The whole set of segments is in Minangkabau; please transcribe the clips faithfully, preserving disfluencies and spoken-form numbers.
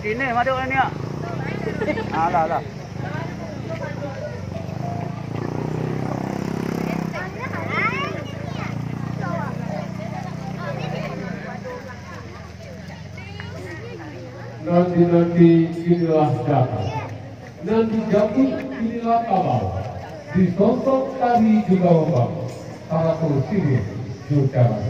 Sini, maduk ni, ah. Alah, alah. Nanti-nanti inilah datang. Nan dijambut inilah kabau. Disosok tari jo galombang. Sarato siriah jo carang.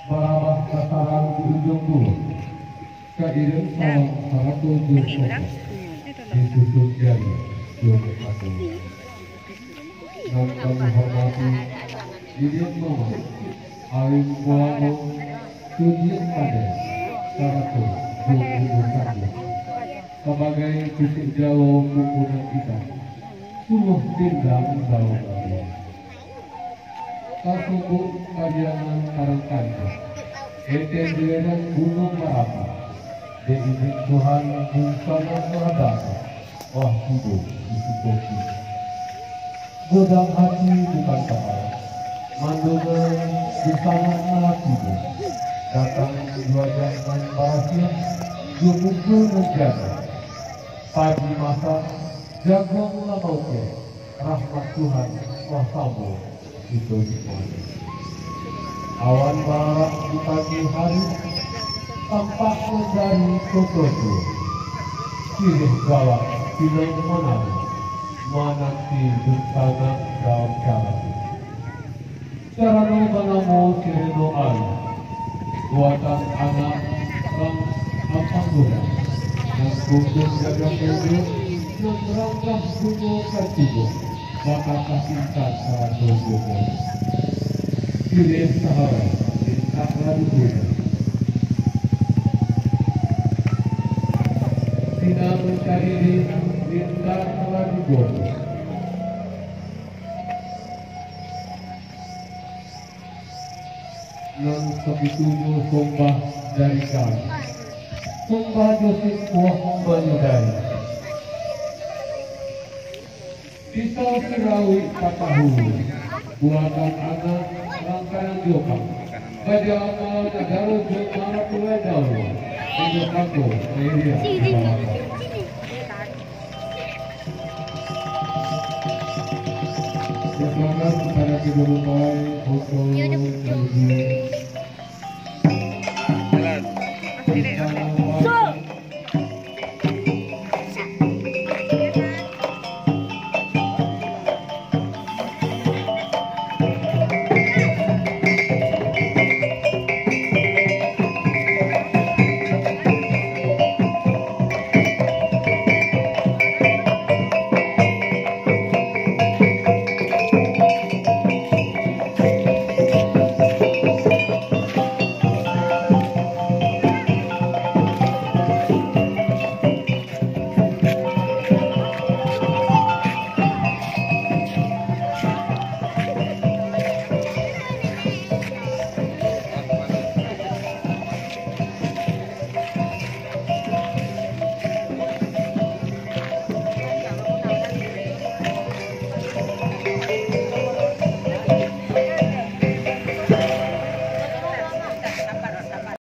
Barabah kasaran di ujuang pulo, ka iriang sawang sarato jo sokok, disusun jari jo kato. Nan kami hormati, Ilian Mamak, Awin Kuamo, Sudian Padai, sarato jo Gunung Kanduang, sabagai pucuak jalo kumpunan ikan, suluah dendang dalam aduan. Tasubuk padiangan tarangkanta, eten di lereng Gunuang Marapi, dek izin Tuhan, dunsanak lah datang, lah tibo di siko kini. Godang hati bukan kapalo, mandonga dunsanak lah tibo, datang jo wajah nan barasiah, jo muko nan janiah. Padi masak, jaguang lah baukeh, rahmat Tuhan lah samo kito samuanyo. Awan bararak di pagi hari, tampak mandari koto juo. Siriah galak pinang manari, mananti dunsanak dalam karatu. Carano banamo Sireno Alu, buatan anak rang Ampang Gurang, nan kumbung gagah kojo, nan ranggah bungo katigo, bakatah intan sarato bungo. Pilih saharai, mintak lalu bungo. Pinang kadiri, mintak lalu bungo. Nan sakitunyo sombah dari kami, sombah jo sikuah manyudahi. Pisau sirauik patah ulu, buatan anak rang Karang Jombang, Raja Amal Nagaro Jombang Ratu Lai Daulu, Raja Sako, Mairia, Sabalapan. Selamat kepada kedua mempelai untuk menuju